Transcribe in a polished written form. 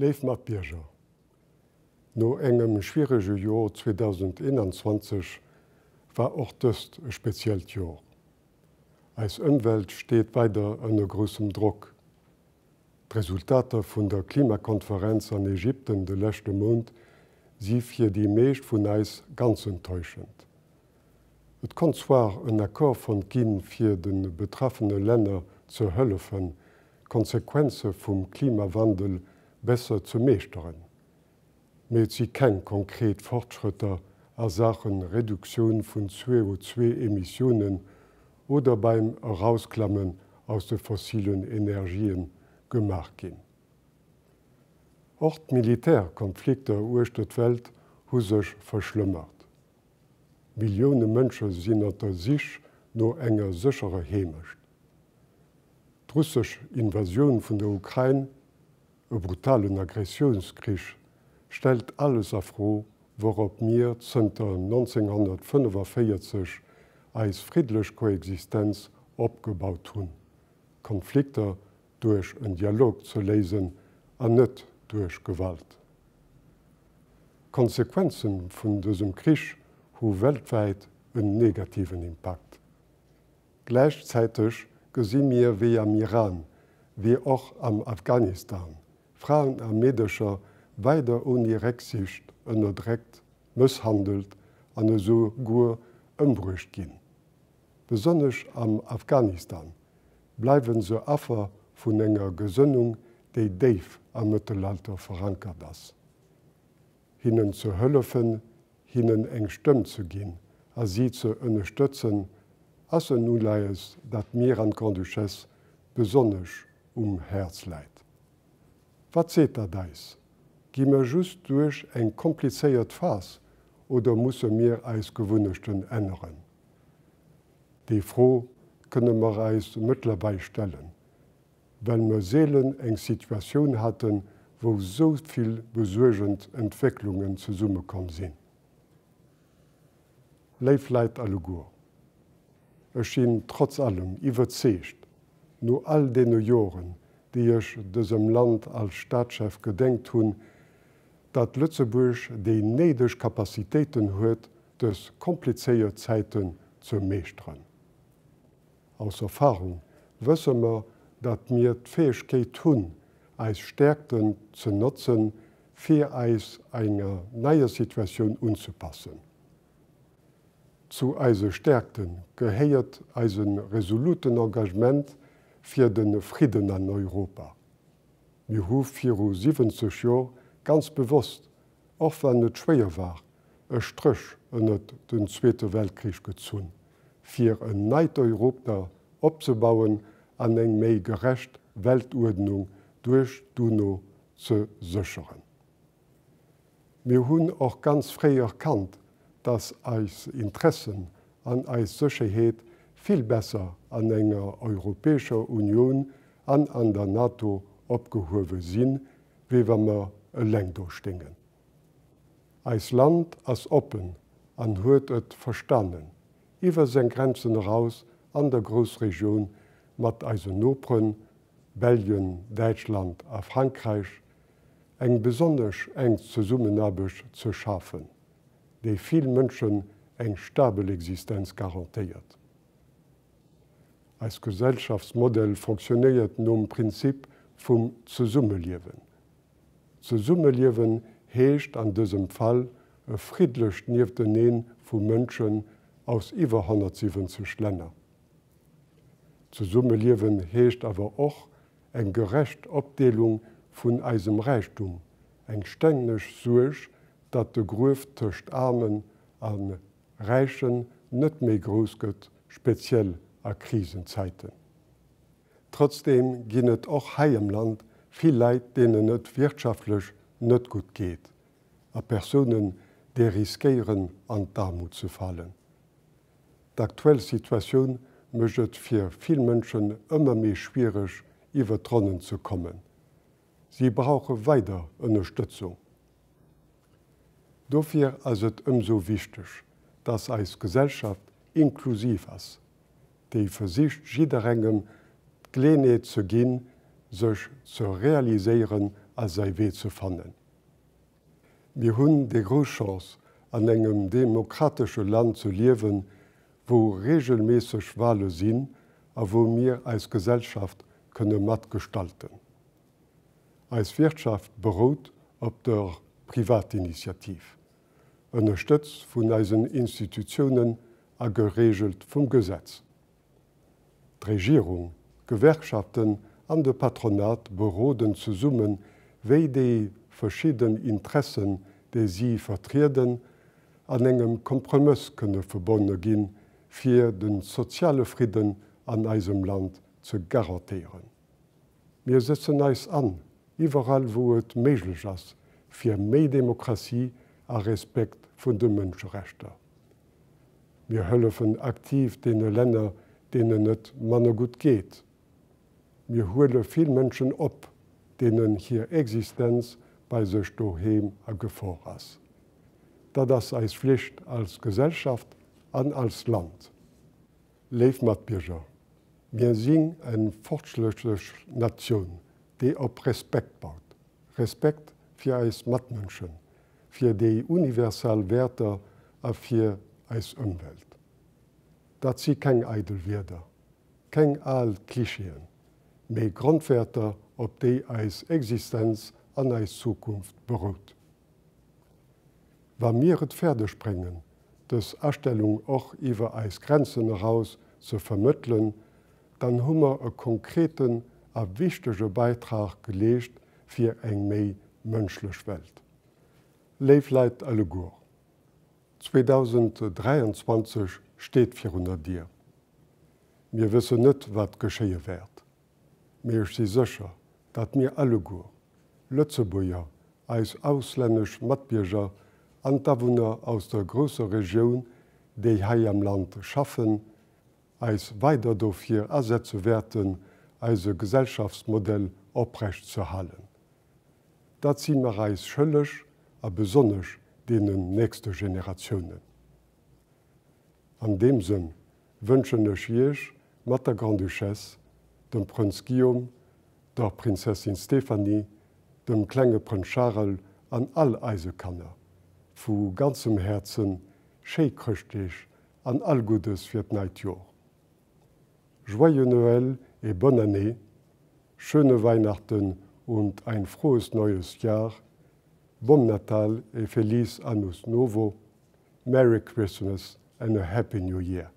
Léif Matbierger, no engem schwierege Jor 2021 war och dëst e speziellt Jor. Eis Ëmwelt steet weider ënner groussem Drock. D'Resultater vun der Klimakonferenz an Ägypten de leschte Mount si fir déi meescht vun eis ganz enttäuschend. Et konnt zwar en Accord fonnt ginn, fir de betraffene Länner ze hëllefen, d'Konsequenze vum Klimawandel besser ze meeschteren, mee et si keng konkret Fortschrëtter a Saache Reduktioun vun CO2-Emissiounen oder beim Erausklammen aus de fossilen Energien gemaach ginn. Och d'Militärkonflikter uechter d'Welt hu sech verschlëmmert. Millioune Mënsche sinn op der Sich no enger sécherer Heemecht. D'russesch Invasioun vun der Ukrain, e brutalen Agressiounskrich, stellt alles a Fro, wourop mir zënter 1945 eis friddlech Koexistenz opgebaut hunn, Konflikter duerch en Dialog ze léisen an net duerch Gewalt. D'Konsequenze vun dësem Krich hu weltwäit en negativen Impakt. Gläichzäiteg gesi mir wéi am Iran, wéi och am Afghanistan, Fraen a Meedercher weider ouni Récksiicht ënnerdréckt, mësshandelt an esou guer ëmbruecht ginn. Besonnesch am Afghanistan bleiwe se Affer vun enger Gesënnung, déi déif am Mëttelalter verankert ass. Hinnen ze hëllefen, hinnen eng Stëmm ze ginn a si ze ënnerstëtzen, ass en Uleies, dat mir an d'Grande-Duchesse besonnesch um Häerz läit. Wat seet dat eis? Gi mer just duerch eng komplizéiert Phas oder musse mir eis Gewunnechten änneren? Déi Fro kënne mer eis mëttlerweil stellen, well mer seelen eng Situatioun haten, wou esou vill besuergend Entwécklungen zesummekomm sinn. Léif Leit alleguer, ech sinn trotz allem iwwerzeegt, no all deene Joren, déi ech dësem Land als Staatschef gedéngt hunn, datt Lëtzebuerg déi néideg Capacitéiten huet, dës komplizéiert Zäiten ze meeschteren. Aus Erfahrung wësse mer, datt mir d'Fäegkeet hunn, eis Stäerkten ze notzen, fir eis enger neier Situatioun unzepassen. Zu eise Stäerkte gehéiert eise resoluten Engagement fir de Fridden an Europa. Mir hu viru 70 Jor ganz bewosst, och wann et schwéier war, e Stréch ënnert den Zweete Weltkrich gezunn, fir en neit Europa opzebauen an eng méi gerecht Weltuerdnung duerch d'UNO ze sécheren. Mir hunn och ganz fréi erkannt, dass eis Interessen an eis Sécherheet vill besser an enger Europäescher Unioun an an der NATO opgehuewe sinn, wéi wa mer eleng do stéingen. Eis Land ass oppen an huet et verstanen, iwwer seng Grenzen eraus an der Groussregioun mat eisen Noperen, Belgien, Däitschland a Frankräich, eng besonnesch enk Zesummenaarbecht ze schafen, déi vill Mënschen eng stabel Existenz garantéiert. Eis Gesellschaftsmodell fonctionnéiert nom Prinzip vum Zesummeliewen. Zesummeliewen heescht an dësem Fall e friddlecht Niefteneen vu Mënschen aus iwwer 170 Länner. Zesummeliewen heescht awer och eng gerecht Opdeelung vun eisem Räichtum, eng stänneg Suerg, datt de Gruef tëscht Aarmen a Räichen net méi grouss gëtt, speziell a Krisenzäiten. Trotzdeem ginn et och hei am Land vill Leit, deenen et wirtschaftlech net gutt geet a Persounen, déi riskéieren an d'Aarmut ze falen. D'aktuell Situatioun mécht et fir vill Mënschen ëmmer méi schwiereg iwwer d'Ronnen ze kommen. Si brauche weider Ënnerstëtzung. Dofir ass et ëmsou wichteg, dass eis Gesellschaft inklusiv ass, déi versicht jidderengem d'Geleeënheet ze ginn, sech ze realiséieren. a säi Wee ze fannen. Mir hunn déi grouss Chance, an engem demokratesche Land ze liewen, wou reegelméisseg Wale sinn a wou mir eis Gesellschaft kënne matgestalten. Eis Wirtschaft berout op der Privatinitiativ, ënnerstëtzt vun eisen Institutiounen a gereegelt vum Gesetz. D'Regierung, d'Gewerkschaften an de Patronat beroden zesummen, wéi déi verschidden Interessen, déi si vertrieden, an engem Kompromëss kënne verbonne ginn, fir de soziale Fridden an eisem Land ze garantéieren. Mir sëtzen eis an, iwwerall wou et méiglech ass, fir méi Demokratie a Respekt vun de Mënscherechter. Mir hëllefen aktiv deene Länner, deenen et manner gutt geet. Mir huele vill Mënschen op, deenen hir Existenz bei sech doheem a Gefor ass. Dat ass eis Flicht als Gesellschaft an als Land. Léif Matbierger, mir sinn eng fortschrëttlech Natioun, déi op Respekt baut. Respekt fir eis Matmënschen, fir déi universal Wäerter a fir eis Ëmwelt. Dat si keng eidel Wierder, keng al Klischeeën, mee Grondwäerter, op déi eis Existenz an eis Zukunft berout. Wa mir et fäerdeg bréngen, dës Astellung och iwwer eis Grenzen eraus ze vermëttelen, dann hu mer e konkreten a wichtege Beitrag geleescht fir eng méi mënschlech Welt. Léif Leit alleguer, 2023 steet virun der Dier. Mir wëssen net, wat geschéie wäert, mee ech si sécher, datt mir alleguer, Lëtzebuerger, eis auslännesch Matbierger an d'Awunner aus der grousser Regioun, déi hei am Land schaffen, eis weider dofir asetze wäerten, eise Gesellschaftsmodell oprecht ze halen. Dat si mer eis schëlleg a besonnesch deenen nächste Generatiounen. An deem Sënn wënschen ech Iech mat der Grande-Duchesse, dem Prënz Guillaume, der Prinzessin Stéphanie, dem klenge Prënz Charel an all eise Kanner vu ganzem Häerzen schéi Chrëschtdeeg an all Guddes fir d'neit Jor. Joyeux Noël et bonne année, schöne Weihnachten und ein frohes neues Jahr, Bon Natal et Feliz Annus Novo, Merry Christmas and a Happy New Year.